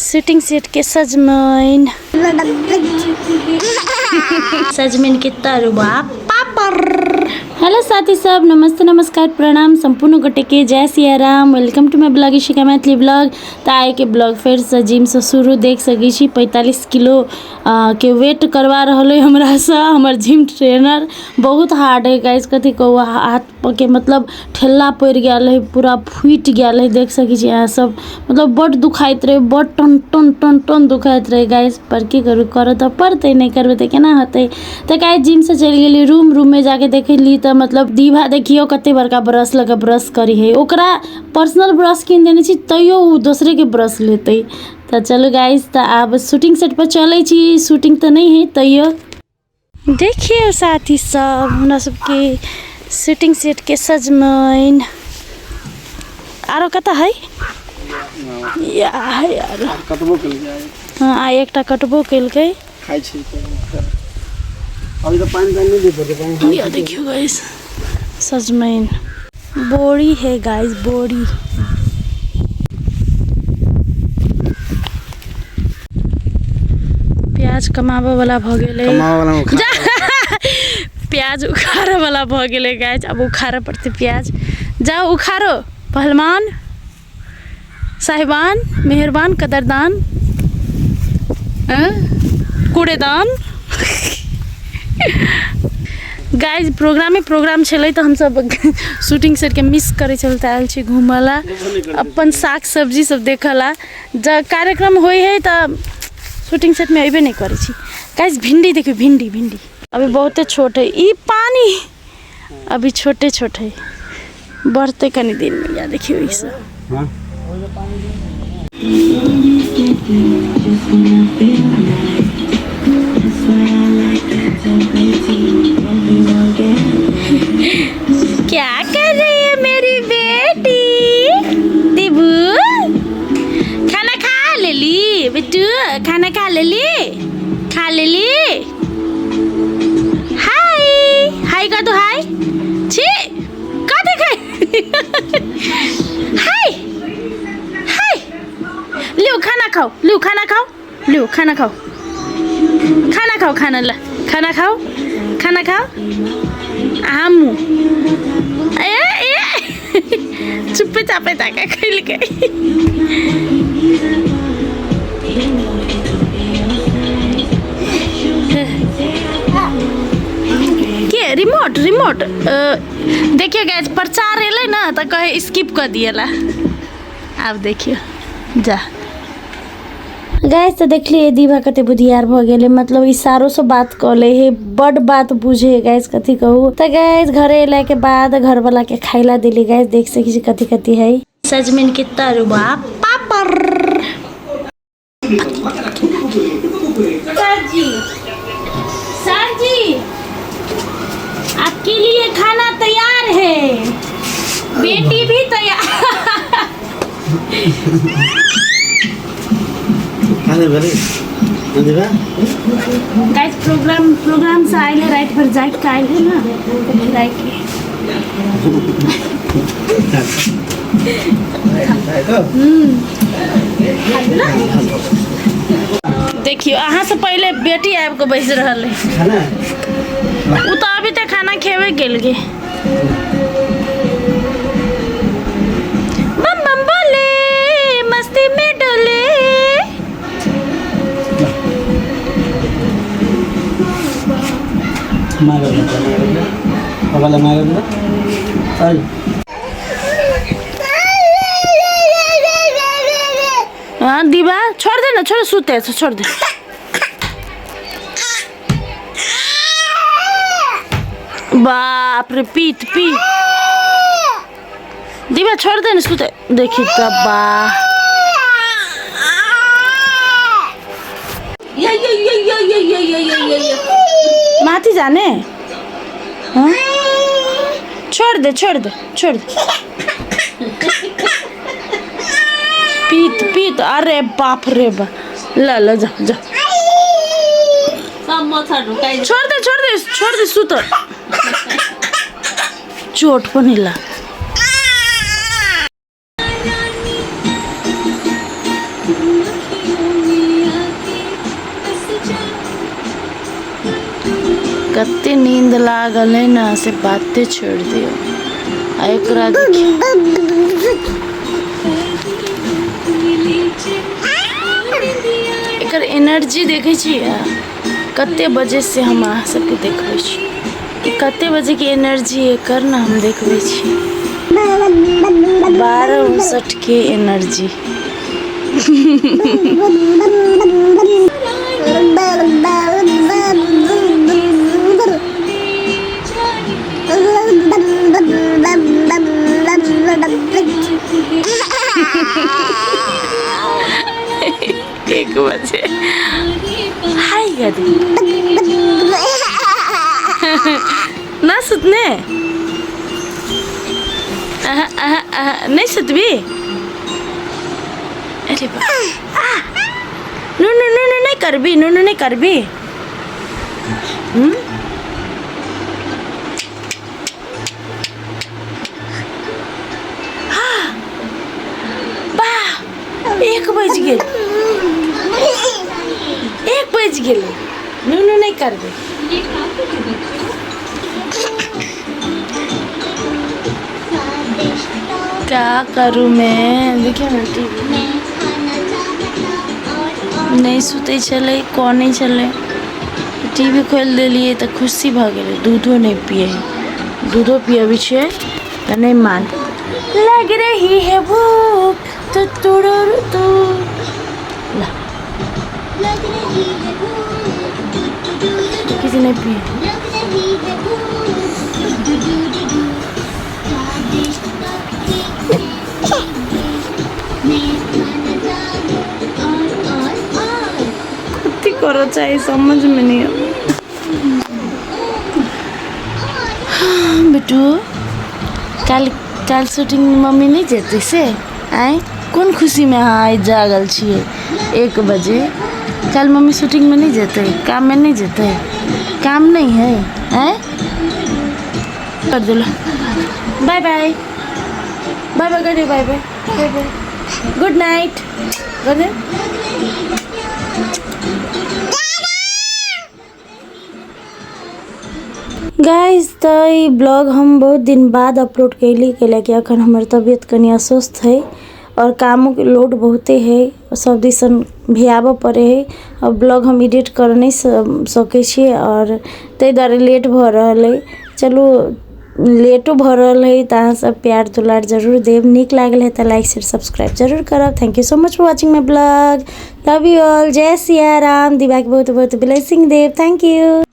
Shooting set के सजमनि, सजमनि के तरुआ, पापड़। हेलो साथी सब, नमस्ते, नमस्कार, प्रणाम संपूर्ण गोटे के, जय Siya Ram. Welcome to my blog Ishika Maithili blog. तऽ आइ के ब्लॉग फेरसँ जिमसँ शुरू। देख सकै छी, 45 किलो के वेट करवा रहल अइ हमरासँ हमर जिम ट्रेनर। बहुत हार्ड है गाइस, कथी कहू, हाथ के मतलब ठेला पड़ि गेल है, पूरा फूटि गेल है। देख सकै छी अहाँ सब, मतलब बड्ड दुखाइत रहै, बड्ड टन टन टन टन दुखाइत रहै गाइस। पर की करू, करऽ तऽ पड़तै, नहि करबै तऽ केना हेतै? तऽ गाइस, जिमसँ चलि गेली रूम। रूममे जाके देखली तऽ मतलब दीभा देखियौ कते बड़का ब्रश लऽ कऽ ब्रश करै है। ओकरा पर्सनल ब्रश कीन देने छी, तैयो ओ दोसरेके ब्रश लेतै। तऽ चलू गाइस, तऽ आब शूटिंग सेट पर चलै छी। शूटिंग तऽ नहि है, तैयो देखियौ साथी सब, हमरा सबके शूटिंग सेट के सजमनि आरो कतऽ है या है आरो। कटबो केलकै। हँ, आ एकटा कटबो केलकै। खाइ छी अभी तऽ पानि तानि नहि दै पड़तै पानि। या देखियौ गाइस, सजमनि बोरी है गाइस, बोरी। प्याज कमाबऽ वाला भऽ गेलै। कमाबऽ वाला उखाड़। जा, प्याज उखाड़ऽ वाला भऽ गेलै गाइस। आब उखाड़ऽ पड़तै प्याज। जाओ उखाड़ो पहलवान साहिबान, मेहरबान, कदरदान, कूड़ेदान। गाइज, प्रोग्रामे प्रोग्राम छलै तऽ हमसब शूटिंग सेटके मिस करै छलै, तऽ आयल छी घूमऽ ला, अपन साग सब्जी सब देखऽ ला। जब कार्यक्रम होइ है तऽ शूटिंग सेटमे अयबे नहि करै छी। गाइज, भिंडी देखियौ, भिंडी, भिंडी अभी बहुते छोट है। ई पानी अभी छोटे छोट है, बढ़ते कनी दिन में। या देखियो ई सब। हाँ। क्या कर रही है मेरी बेटी दीबू? खाना खा लेली बिट्टू? खाना खा लेली? खा लेली? हाय हाय कर दो, हाय। छी, कथी खाइ? हाय हाय। लिउ खाना खाऊ, लिउ खाना खाऊ, लिउ खाना खाऊ, खाना खाऊ, खाना ल, खाना खाऊ, खाना खाऊ। हमू ए ए चुप्पे चापे ताका खैलकै। के रिमोट, रिमोट देखियो गाइस, प्रचार एलै ना तऽ कहे स्किप कऽ दिएला। आब देखियो जा गाइस, तऽ देखलियै दीवा कते बुधियार भऽ गेलै, मतलब इशारोसँ बात कऽ लै है, बड बात बुझे है गाइस, कथी कहू। तऽ गाइस, घरे अयलाके बाद घरवला के खाइला देली। गाइस, देख सकै छी कथी कथी है। सजमनि के तरुआ, पापड़। सर जी, सर जी, आपके लिए खाना तैयार है, बेटी भी तैयार। खाने भेलै देबा। गाइस, प्रोग्राम प्रोग्राम से आयल है, रात भर जाग के आयल है ना, तो खिलाए के। देखियो, अहाँ से पहले बेटी आबि के बैस रहल है। खाना। ओ तऽ अभी तक खाना खेबे गेल गे। बम बम बोले, मस्ती में डोले। माया गर्नु, बाबालाई माया गर्नु। हाँ दीवा, छोड़ दे ना, छोड़, सुते छोड़ दे। बाप रे, पीत पी। दीवा, छोड़ दे ना, सुते। देखी तो बा। माथि जाने? हाँ? छोड़ दे, छोड़ दे, छोड़ दे। पीत पीत। अरे बाप रे बाप, ल ल, जा जा। सब मच्छर ढुकाइ। छोड़ दे, छोड़ दे, छोड़ दे, सुत। चोट पनि ला। कते नींद लागल है ने से बाते छोड़ि दियौ। आ एकरा देखियौ, एकर एनर्जी देखै छियै कते बजे से हम अहाँ सबके देखबै छी। ई कते बजेके एनर्जी एकर ने हम देखबै छी। 12:59 के एनर्जी। 1 बजे हाय गदी ना सुतने। आहा, आहा, आहा, नहीं सुतबी? अरे बा, नो नो नो नो, नहीं करबी, नो नो नहीं करबी। वाह, 1 बज गेल, 1 बज गेल। नुनू नहीं करबे। क्या करूँ मैं? देखिए ना टीवी नहीं सुते छलै, कनै छलै, टीवी खोलि देलियै तऽ खुशी भऽ गेलै। दूधो नहि पियै है, दूधो पियबै छियै तऽ नहि मान। लग रही है भूख तो तुरु तू ला, किसी नहीं पिए। कथी करऽ चाही समझ में नहीं आबै। बिट्टू, काल्हि काल्हि शूटिंग मम्मी नहि जेतै से? आँय, कोन खुशीमे अहाँ आइ जागल छियै 1 बजे? काल्हि मम्मी शूटिंगमे नहि जेतै? काममे नहि जेतै? काम नहि है? आँय, कर देलो। बाय बाय, बाय बाय कर दे, bye bye, bye bye, good night कर दे। गाइस, तऽ ई ब्लॉग हम बहुत दिन बाद अपलोड कैली, कैलाकि अखन हमर तबियत कनि अस्वस्थ है और कामोके लोड बहुते है, सब दिसन भियाबऽ पड़ै है और ब्लॉग हम एडिट कर नहि सकै छी और ताहि दुआरे लेट भऽ रहल अइ। चलू, लेटो भऽ रहल है तऽ अहाँ सब प्यार दुलार जरूर देब। नीक लागल है तऽ लाइक शेयर सब्सक्राइब जरूर करब। Thank you so much for watching my blog. Love you all. जय सिया राम। दिव्याके बहुत बहुत ब्लेसिंग देब। Thank you.